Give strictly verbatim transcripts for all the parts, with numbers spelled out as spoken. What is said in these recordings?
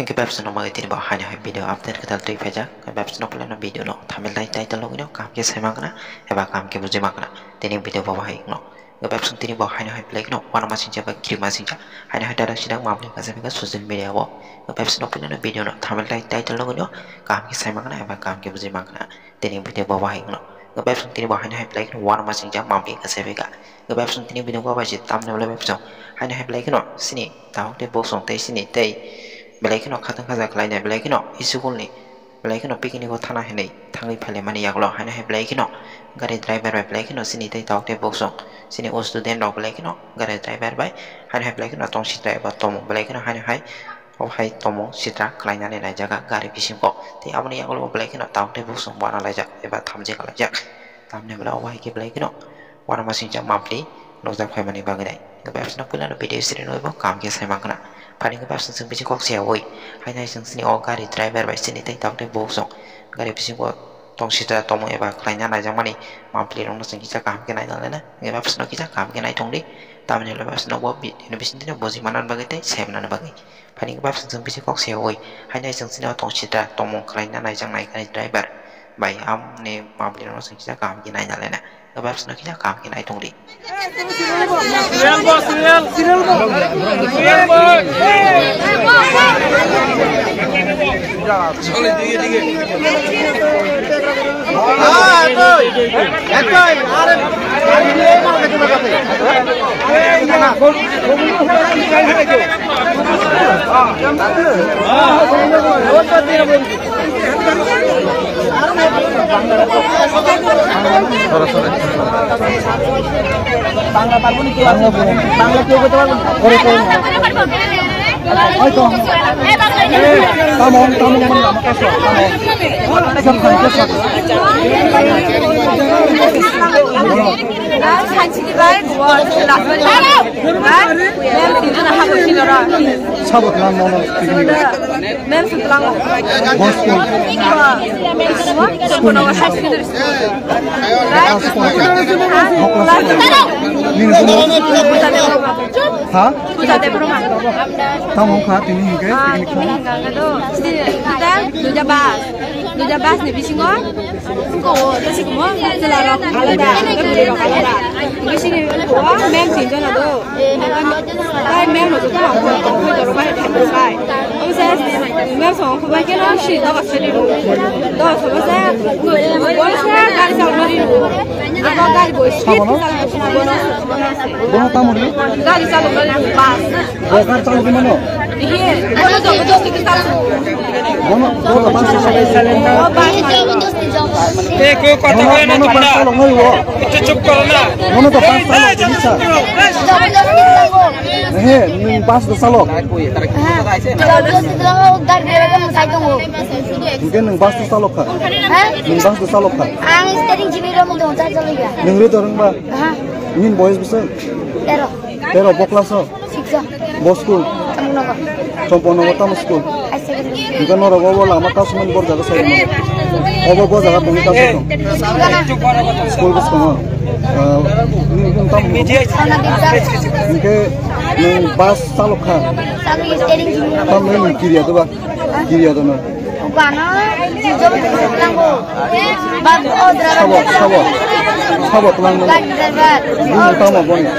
Hingke bebsano bagwi tini bo haino hai video update kwtal twi phaijak. Bebsano pulano video no thumbnail tai title logino kaham khe sai mankna eba kaham khe bujui mankna. Tini video bo bahai no. Bebsano tini bo haino hai belai kheno uanama singcha ba kirima singcha. Haino hai dada sidang mamli kaisa bega social media o. Bebsano pulano video no thumbnail tai title logino kaham khe sai mankna eba kaham khe bujui mankna. Tini video bo bahai no. Bebsano tini bo haino hai belai kheno uanama singcha mamli kaisa bega. Bebsano tini video bo bahai se thumbnail belai bebsano haino hai belai kheno sini tahok tei boksong tei sini tei belai kheno khatang khaja khlainai belai kheno school ni belai kheno picnic o thana hinwi thangwi phailaimani yagulo haino hai belai kheno gari driver bai belai kheno sini tei tok tei boksong sini o student rok belai kheno gari driver bai haino hai belai kheno tong sitra eba tomung belai kheno haino hai o hai tomung sitra khlainani naijaga gari bisingo tei aboni yagulo belai kheno tok tei boksong bana laijak eba thamjak laijak tamni belai o hai khe belai kheno uanama singcha mamli nukjak phaimani bagwi nai. Hingke bebsano puilano video siri nugwi bo kaham khe sai mankna. Phani hingke bebsano chwng bisi kok seyaui. Haino hai chwng chini o gari driver bai chini tei tok tei boksong gari bisingo tong sitra tongmung eba khlaina naijakmani mamlirokno chwng kisa kaham khe naina laina. Hingke bebsano kisa kaham khe naitongdi. Tamni hwnba bebsano bo bi-, bini bisingtwi bojoi manna bagwi tei sai manna bagwi. Phani hingke bebsano chwng bisi kok seyaui. Haino hai chwng chini o tong sitra tongmung khlaina naijaknai gari driver bai amni mamlirokno chwng kisa kaham khe naina laina. Bebsano kisa kaham khe nai tongdi. Bangla parbo ni kewa? Bangla kewa bete parbo? Ore kewa. Oi to. Tamo, tamo, mani lama kaso, tamo. Sab khan ke sab. Sainsi ni bai, buat, lasmani. Bai, yang tinggal nak habis ni orang. Sabot lang mono. Mem sutlang. Bos school. School. School. School. Nini school. Ha? Puja Debbarma. Tamo kha tini hingke, ah, tini kha. Tini hingke do. Total duja bas. Duja bas ni bisingo. Ko, tesi kumo, sila rok alada, buri rok alada. Bisini ko, mem tinjon ado. Bai mem no to ko, ko to bai thang bai. Om se mem song ko bai ke no si do ka seri ro. Do so ba se. Bo se gari chal mari ro. Abo gari bo speed chal ro. Bono tamo ri? Gari chal mari ro bas. Bo gari chal ro mano? Ihe, bono jabardasti ke chal ro. Bono, bono bas chal ro. Bo bas chal ro. Te ko kotha hoy na thanda. Ekটু চুপ করো না. Mono to bas chalo, bisa. He, nwng bas do chalok. Hingke nwng bas do chalok kha. Nwng bas do chalok kha. Nwng ri to rwngba. Nini boyes bwswk? Tero. Tero, bo class o? Sixth. Bo school? Champaknagar. Champaknagar tamo school? High secondary. Hingke norok obo lama kasumani bor jaga sai mano. Obo bo jaga tongwi kasai tong? School bwskango. Ah, nini bung tamo? Hingke nwng bus chalok kha? Tamni nwng kiriya doba? Kiriya dono? Bano, jobo tongwi tlango. Bag o driver. Sabo, sabo. Sabo tlang nang. Bag driver. Bini tamo boni.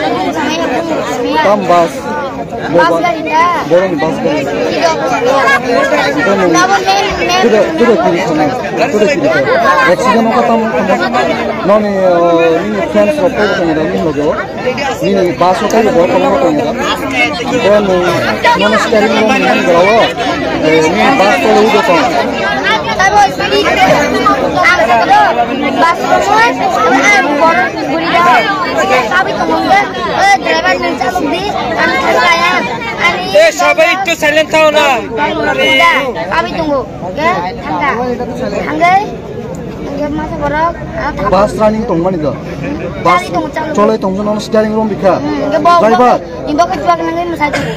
Tam bus. Bus gari da. Boroni bus gari. Tamo. Nabo main, main. Tuda, tuda kiri tamo. Tuda kiri tamo. Accident oka tamo. Noni, eh, nini friends rok ko tamo da nini logo. Nini bus o tei bo tong tong ya. Bo nwng nono steering wng nang gra o. Nini bus tole udo tong. Tabo speed. Ang sakalo. Bus o mo. Ang bor guri da. Abi tong ga. O driver nwng chalok di. Ang thang kaya. Ani. Eh, sabai ekটু silent thao na. Abi tongo. Ge, thangka. Thangke, thangke masa borok, ah, thap- Bus running tongmani do. Bus choli tongo, choli tongo. Cholai tongsa nono steering rom bikha. Hmm, hingke bo, driver. Bo, ni bo ke chuak nangke mwsai tongo.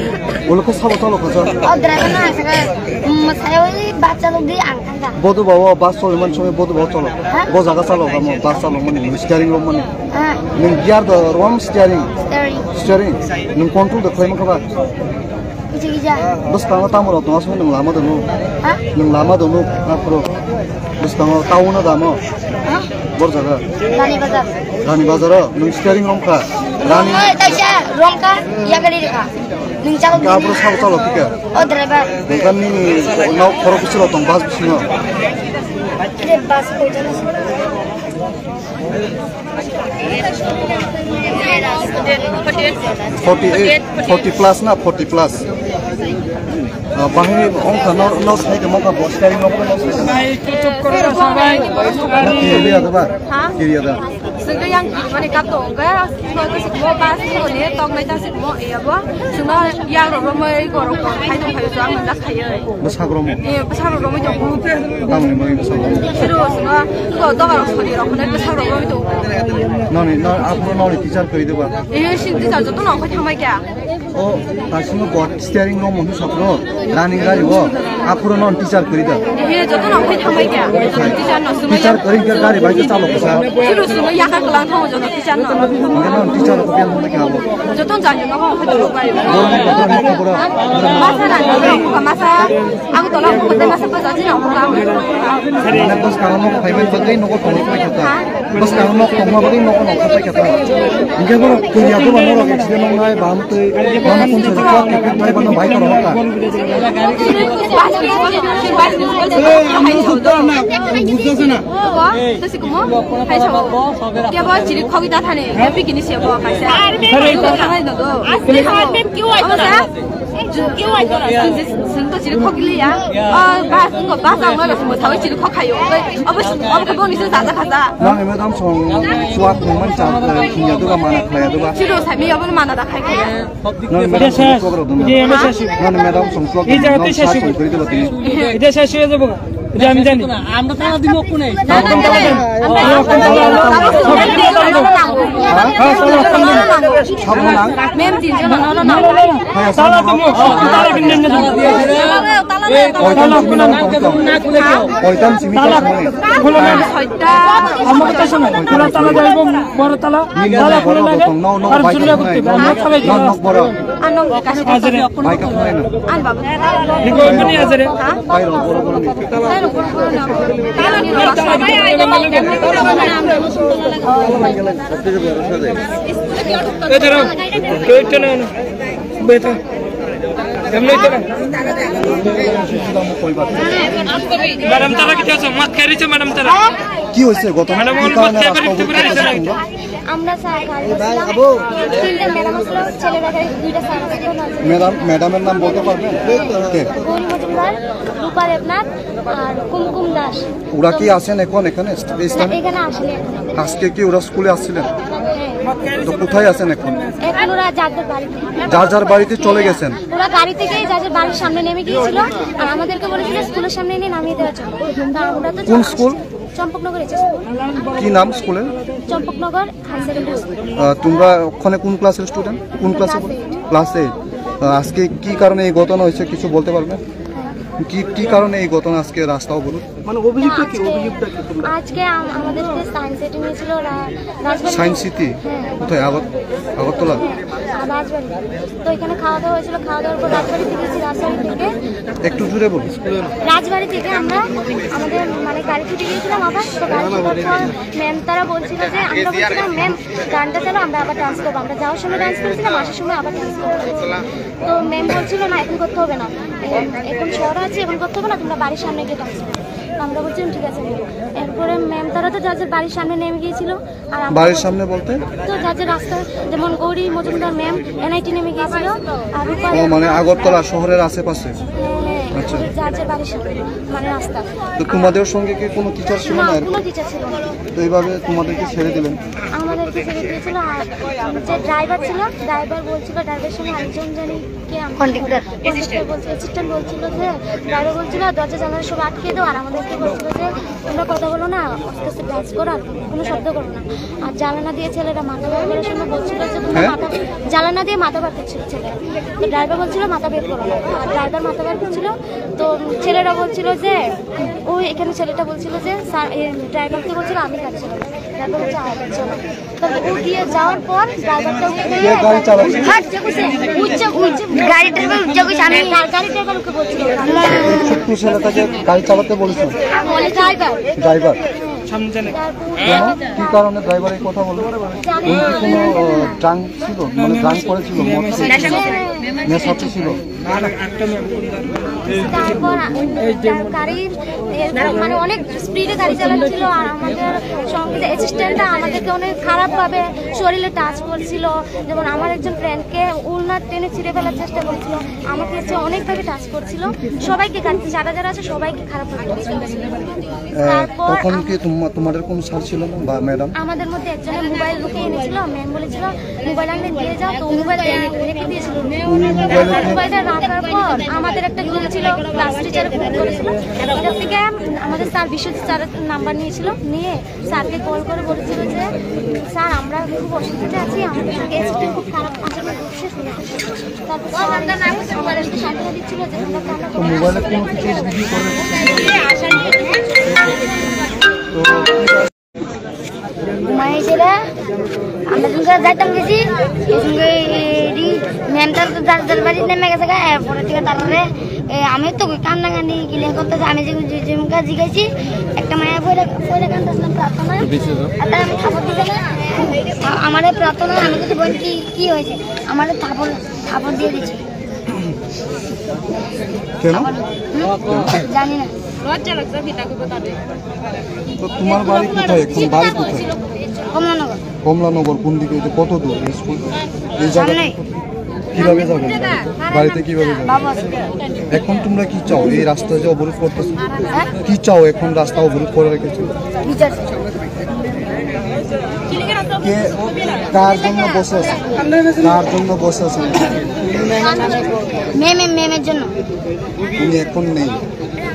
Ulo khe sabo chalo kha sa. O driver na saka, hmm, mwsai oi bus chalok di ang thangka. Bodo bawa bus choli man choli bodo bawa chalo. Ha? Bo jaga chalo kha mo bus chalo mani steering rom mani. Ha. Nwng gear do rom steering. Steering. Steering. Nwng control do khlai ma kha ba. Bwskango tamo rok tongo, aswk nwng lama dono? Ha? Nwng lama dono, aphuru. Bwskango town o damo? Ha? Bor jaga? Rani Bazar. Rani Bazar o? Nwng steering romkha? Rani. Oi, taisa romkha, yagari rikha. Nwng chalo. Aphuru sabo chalo kika? O driver. Nwng kani nok khorok bisingo tong, bus bisingo? Ide bus koita na? Forty eight, forty plus na, forty plus. Ah, bahai ongkha no, no sai de mokha bos kari no. Nai, chup koro na sabai. Kiri ada ba? Ha? Kiri ada. Sengke yang kiri mane kap to, enggak, no, no, bas, no, ne, tong, nai, tasik, mo, iya, bo. Sengke yang ro, ro, mo, i, goro, ko, khai, tong, khai, so, ang, nang, khai, eh. Bwsakromo? Eh, bwsakromo tong. Tamoni bagwi bwsakromo? Siro, siro, ko, doga rok sori rok, ne bwsakromo tong. Noni, no, aphuru noni teacher kwrwi diba? Eh, sin teacher joto no, khai thamai kya? O, aswk bo steering no mungsa sakro, running gari o, aphuru non teacher kwrwi da? Eh, joto no, khai thamai kya? Teacher no, sumai. Teacher kwrwi khe gari bai khe chalo kwsa. Siro, siro, yakar kwlang thango joto. Teacher no. Hingke no teacher rok biang hwnba khe abo. Joto jani no hwnba khe abo. Borok ni borok ni khobor. Masa na ni buka masa. Ang tola buka masa baja jina buka. Mane bwskang no phaibai bagwi nogo tongma pai kha ta. Bwskang no tongma bagwi nogo no phai kha ta. Hingke borok kiriya doba norok accident wngnai, bam twi, bam kun sa jikwa, kipik bai bano bai kha rok ta. Bas ni bol, bas ni bol. Hey, ang no thok na, bujjo se na. Bo, to si kumo? Hai sa. Kebo chiri khogi ta thani, happy kini se bo kaisa. Army. Ko thangai no do. Asli army kyu ai to na? Kyu ai to na? Sing to chiri khogi liya. Oh, bas, ko bas ang lo mo thawi chiri khok khayo. Obo, obo ko boni se sa sa khasa. Nang madam song swak nang man cha, eh, kinya do ga mana khlaya do ga. Chiro sa mi obo mana da khai khai. Nang madam song swak ro do na. Nang madam song swak. Ija nang te sa sa song kri do tini. Ija sa sa jabo. Jani, jani. Amra tala dimo kune. Rokon tala den. Rokon tala den. Ha? Ha, tala rokon den. Sabo nang? Mem tin jon no no no. Tala dimo. Tala bin den. Koitan simi tala koitan. Koitan simi tala. Khula na. Soita. Amok ta sana. Khula tala daibo, boro tala. Tala khula na. Ar julia gutti. Nok boro. Ano kasi. Ajere. Bai ka phai na. An babu. Niko mani ajere. Ha? Bai ro boro boro ni. Bai ro boro boro na. Tala ni ro. Ejero. Koi tene ano. Beta. Emne tene. Madam tala kito so mat kari se madam tala. কি হয়েছে ঘটনা? কি কারণে রাস্তা অবরোধ করেছে তোমরা? আমরা স্যার গাড়ি বসছিলাম, তিনটা ম্যাডাম আসলো, ছেলেরা গাড়ি দুইটা স্যার আসলো, না। ম্যাডাম, ম্যাডামের নাম বলতে পারবেন? কে? গৌরী মজুমদার, রূপা দেবনাথ আর কুমকুম দাস। ওরা কি আছেন এখন এখানে, এই না, স্থানে? এখানে আসেনি এখন। আজকে কি ওরা স্কুলে আসছিলেন? হ্যাঁ। তো কোথায় আছেন এখন? এখন ওরা যার যার বাড়িতে। যার যার বাড়িতে চলে গেছেন? ওরা গাড়ি থেকে যার যার বাড়ির সামনে নেমে গিয়েছিল, আর আমাদেরকে বলেছিল স্কুলের সামনে এনে নামিয়ে দেওয়ার জন্য। তা আমরা তো কোন স্কুল? Champaknagar HS school. কি নাম স্কুলের? Champaknagar high secondary school. আহ, তোমরা ওখানে কোন ক্লাসের স্টুডেন্ট? কোন ক্লাসে পড়ো? Class eight. Class eight. আহ, আজকে কি কারণে এই ঘটনা হয়েছে কিছু বলতে পারবেন? হ্যাঁ। কি, কি কারণে এই ঘটনা আজকে রাস্তা অবরোধ? মানে অভিযোগটা কি? আজকে, অভিযোগটা কি তোমরা? আজকে আম-, আমাদেরকে সায়েন্স সিটি নিয়েছিল রা-, রাজবাড়ি। Science city? হ্যাঁ। কোথায়? আগর-, আগরতলা? হ্যাঁ, রাজবাড়ি। তো এখানে খাওয়া দাওয়া হয়েছিল, খাওয়া দাওয়ার পর রাজবাড়ি থেকে এসেছি, রাজবাড়ি থেকে একটু জোরে বলুন। রাজবাড়ি থেকে আমরা আমাদের মানে গাড়ি ছুটে গিয়েছিলাম আবার, তো গাড়ি ছুটার পর ম্যাম তারা বলছিল যে, আমরা বলছিলাম, "ম্যাম, গানটা চালো, আমরা আবার ডান্স করবো।" আমরা যাওয়ার সময় ডান্স করেছিলাম, আসার সময় আবার ডান্স করবো। তো ম্যাম বলছিল, "না, এখন করতে হবে না, এ-, এখন শহরে আছি, এখন করতে হবে না, তোমরা বাড়ির সামনে গিয়ে ডান্স করো।" তো আমরা বলছিলাম, "ঠিক আছে, ম্যাম।" এরপরে ম্যাম তারা তো যার যার বাড়ির সামনে নেমে গিয়েছিল, আর আমরা বাড়ির সামনে বলতে? তো যার যার রাস্তা, যেমন গৌরী মজুমদার ম্যাম এনআইটি নেমে গিয়েছিল, আর রূপা ও, মানে আগরতলা শহরের আশেপাশে? হ্যাঁ, হ্যাঁ, আচ্ছা। যার যার বাড়ির সামনে, মানে রাস্তা। তো তোমাদের সঙ্গে কি কোনো টিচার ছিল না, না এরকম? কোনো টিচার ছিল না। তো এইভাবে তোমাদেরকে ছেড়ে দিলেন? আমাদেরকে ছেড়ে দিয়েছিল, আর যে ড্রাইভার ছিল, ড্রাইভার বলছিল, ড্রাইভারের সঙ্গে আরেকজন জানি কে, আমরা কন্ডাক্টর। কন্ডাক্টর বলছিল, অ্যাসিস্ট্যান্ট বলছিল যে, ড্রাইভার বলছিল, "দরজা জানালা সব আটকে দাও।" আর আমাদেরকে বলছিল যে, "তোমরা কথা বলো না, আস্তে আস্তে ডান্স করো, আর কোনো শব্দ করো না।" আর জানালা দিয়ে ছেলেরা মাথা বার করার সময় বলছিল যে, "তোমরা হ্যাঁ? মাথা," জানালা দিয়ে মাথা বার করছিল ছেলেরা। তো ড্রাইভার বলছিল, "মাথা বের করো না।" আর ড্রাইভার মাথা বার করছিল। তো ছেলেরা বলছিল যে, ওই এখানে ছেলেটা বলছিল যে, স্যার, এ, ড্রাইভারকে বলছিল, "আমি কাটছিলাম।" তারপর হচ্ছে আওয়াজ হচ্ছে। তারপর ও দিয়ে যাওয়ার পর ড্রাইভারটা ওকে কে গাড়ি চালাচ্ছে? হাট যে কইছে, উচ্চ, উচ্চ। গাড়ি ড্রাইভার উচ্চ কইছে, আমি গাড়ি ড্রাইভার ওকে বলছিল। ছোট্ট ছেলেটাকে গাড়ি চালাতে বলেছেন? বলে ড্রাইভার। ড্রাইভার। কেন? কি কারণে ড্রাইভার এই কথা বলল? জানি না। উনি কি কোনো, আহ, ড্রাঙ্ক ছিল? মানে ড্রাঙ্ক করেছিল? মদ খেয়েছিল? নেশা ছিল? তারপর আ-, গাড়ি এরকম মানে অনেক স্পিডে গাড়ি চালাচ্ছিল, আর আমাদের সঙ্গে অ্যাসিস্ট্যান্টরা আমাদেরকে অনেক খারাপভাবে শরীরে টাচ করছিল। যেমন আমার একজন ফ্রেন্ডকে উলনার টেনে ছিঁড়ে ফেলার চেষ্টা করছিল, আমাকে হচ্ছে অনেকভাবে টাচ করছিল। সবাইকে গাড়িতে যারা যারা আছে সবাইকে খারাপ করছিল। আহ, তারপর তখন আম- কি তোমা-, তোমাদের কোনো স্যার ছিল না বা ম্যাডাম? আমাদের মধ্যে একজনের মোবাইল লুকিয়ে এনেছিল, ম্যাম বলেছিল, "মোবাইল আনলে দিয়ে যাও", তো মোবাইল দেয়নি, রেখে দিয়েছিল। উনি মোবাইল মোবাইলটা রাখার পর আমাদের একটা গ্রুপ ছিল, ক্লাস টিচার গ্রুপ করেছিল, ওটা থেকে আমাদের স্যার বিশ্বজিৎ স্যারের নাম্বার নিয়েছিল, নিয়ে স্যারকে কল করে বলেছিল যে, "স্যার, আমরা খুব অসুবিধাতে আছি, আমাদের সঙ্গে এসিস্ট্যান্ট খুব খারাপ আচরণ করছে।" তারপর স্যার আমাদেরকে সান্ত্বনা দিচ্ছিল যে, "তোমরা কান্না করো না।" তো মোবাইলে কোনো কিছু ভিডিও করে রেখেছে? তো ঘুমাই এসে রে, আমরা সঙ্গে যাইতাম গেছি, এই সঙ্গে এই ম্যামটার তো যার যার বাড়ি নেমে গেছে গা, এরপরে থেকে তারপরে এ, আমি তো কান্না কান্দি গিলে করতেছে, আমি যে, যে, যে মুখে জিজ্ঞাসি, একটা মায়া পয়লা, পয়লা কান্দাছিলাম প্রার্থনা। আর তাই আমি থাপড় দিতে না, আ-, আমারে প্রার্থনা, আমি কিছু বলি, "কি, কি হয়েছে?" আমারে থাপড়, থাপড় দিয়ে দিচ্ছে। কেন? হুম? জানি না। তো তোমার বাড়ি কোথায় এখন? বাড়ি কোথায়? কমলানগর। কমলানগর কোন দিকে? এটা কত দূর এই স্কুল? এই জায়গা সামনে। কিভাবে যাবেন? বাড়িতে কিভাবে যাবেন? বাবু আছে। এখন তোমরা কি চাও? এই রাস্তা যে অবরোধ করতেছো, হ্যাঁ? কি চাও? এখন রাস্তা অবরোধ করে রেখেছো। বিচার। কে কার জন্য বসে আছে? কার জন্য বসে আছে? ম্যাম, ম্যাম, ম্যামের জন্য। উনি এখন নেই,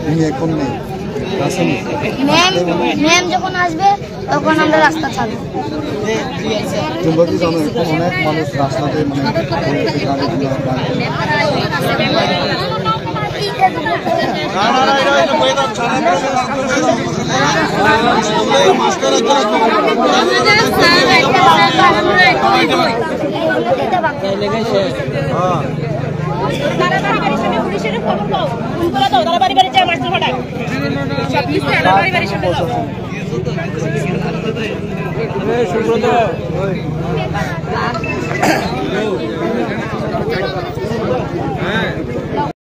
উনি এখন নেই, আছেন। ম্যাম, ম্যাম যখন আসবে, তখন আমরা রাস্তা ছাড়বো। তোমরা কি জানো, এখন অনেক মানুষ রাস্তাতে, মানে, গাড়ি ঘোড়া, বাইক ঘোড়া, তারা বাড়ি বাড়ি সামনে পুলিশের খবর দাও, ফোন করে দাও, তারা বাড়ি বাড়ি যায়, মাস্টার ফাটায়। সব কিছু তারা বাড়ি বাড়ি সামনে দাও।